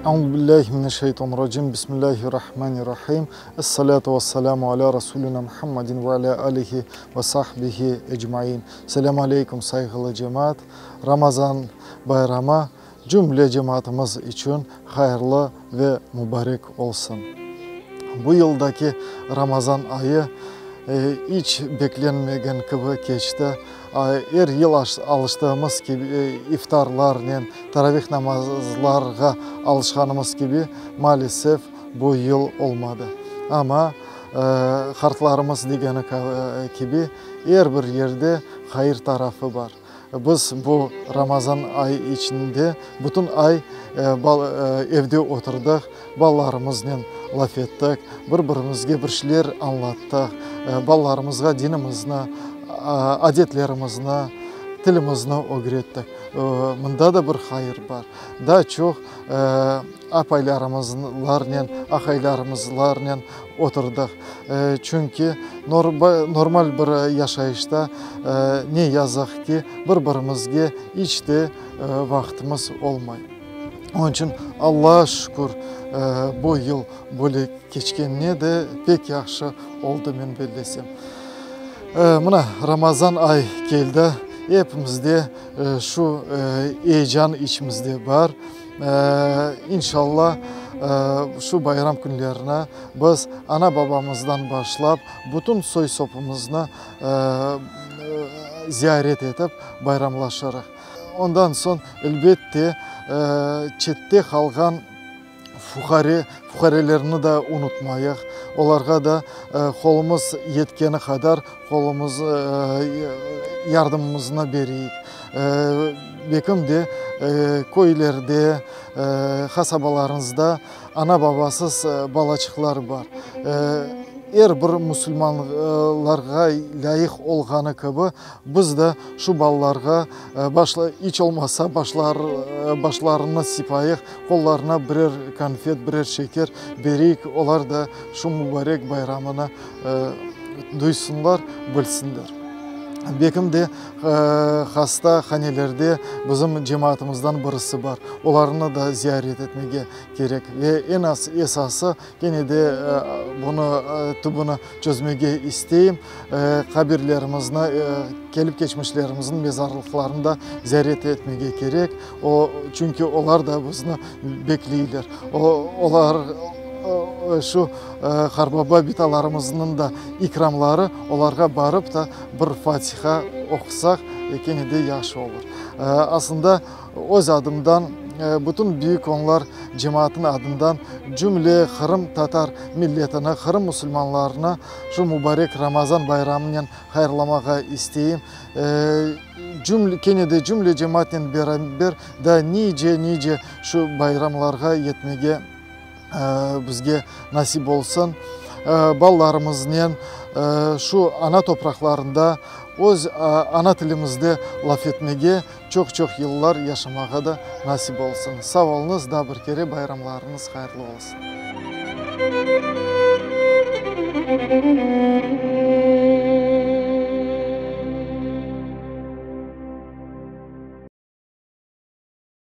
Euzubillahi mineşşeytanirracim. Bismillahirrahmanirrahim. Essalâtu vesselâmu alâ Rasûlina Muhammedin ve alâ âlihi ve sahbihi ecmaîn. Selâm aleykum, sayğılı cemaat. Ramazan bayramı cümle cemaatımız içün hayırlı ve mubarek olsun. Bu yıldaki Ramazan ayı iç beklenmegen kibi keçti. Er yıl alıştığımız kibi iftarlarnen, taravih namazlarğa alışqanımız kibi, maalesef, bu yıl olmadı. Amma qartlarımız degeni kibi, er bir yerde hayır tarafı bar. Biz bu Ramazan ayı içinde bütün ay evde oturdıq, balalarımıznen laf ettik, bir-birimizge bir şeyler añlattıq, balalarımızğa dinimizni, adetlerimizni, tilimizni ögrettik. Mında da bir hayır bar. Daa çoq apaylarımızlarnen, aqaylarımızlarnen oturdıq. Çünki normal bir yaşayışta, ne yazıq ki, bir-birimizge iç de vaqtımız olmay. Onıñ içün Allağa şükür, bu yıl böyle keçkenine de pek yahşı oldı, men bellesem. Mına, Ramazan ay keldi, epimizde şu eyecan içimizde bar. İnşalla, şu bayram künlerini biz ana-babamızdan başlap, bütün soy-sopumıznı ziyaret etip bayramlaşırıq. Ondan soñ, elbette, çette qalğan fuqare, fuqarelerni da unutmayıq. Olarğa da qolumız yetkeni qadar qolumız, yardımımıznı bereyik. Bekim de köylerde, qasabalarımızda ana-babasız balaçıqlar bar. Er bir musulmanlarğa lâyıq olğanı kibi, biz de şu balalarğa iç olmasa başlarını sipayıq, qollarına birer konfet, birer şeker bereyik, olar da şu mubarek bayramını duysınlar, bilsinler. Bekim de hasta hanelerde bizim cemaatımızdan birisi bar, olarnı da ziyaret etmege kerek. Ve eñ esası, kene de bunı tübüni çözmege isteyim, qabirlerimizni, kelip keçmişlerimizniñ mezarlıqlarını da ziyaret etmege kerek, o, çünki olar da bizni bekleyler. Olar, şu qarbaba bitalarımıznıñ da ikramları, olarğa barıp da bir fatiha oqusaq, kene de yahşı olur. Aslında, öz adımdan, bütün Büyük Onlar cemaatınıñ adından cümle qırımtatar milletini, Qırım musulmanlarını şu mubarek Ramazan bayramınen hayırlamağa isteyim. Kene de cümle cemaatnen beraber daa nice-nice şu bayramlarğa yetmege bizge nasip olsun. Balalarımıznen şu ana topraqlarında öz ana tilimizde laf etmege, çoq-çoq yıllar yaşamağa da nasip olsun. Sağ oluñız, daa bir kere bayramlarıñız hayırlı olsun.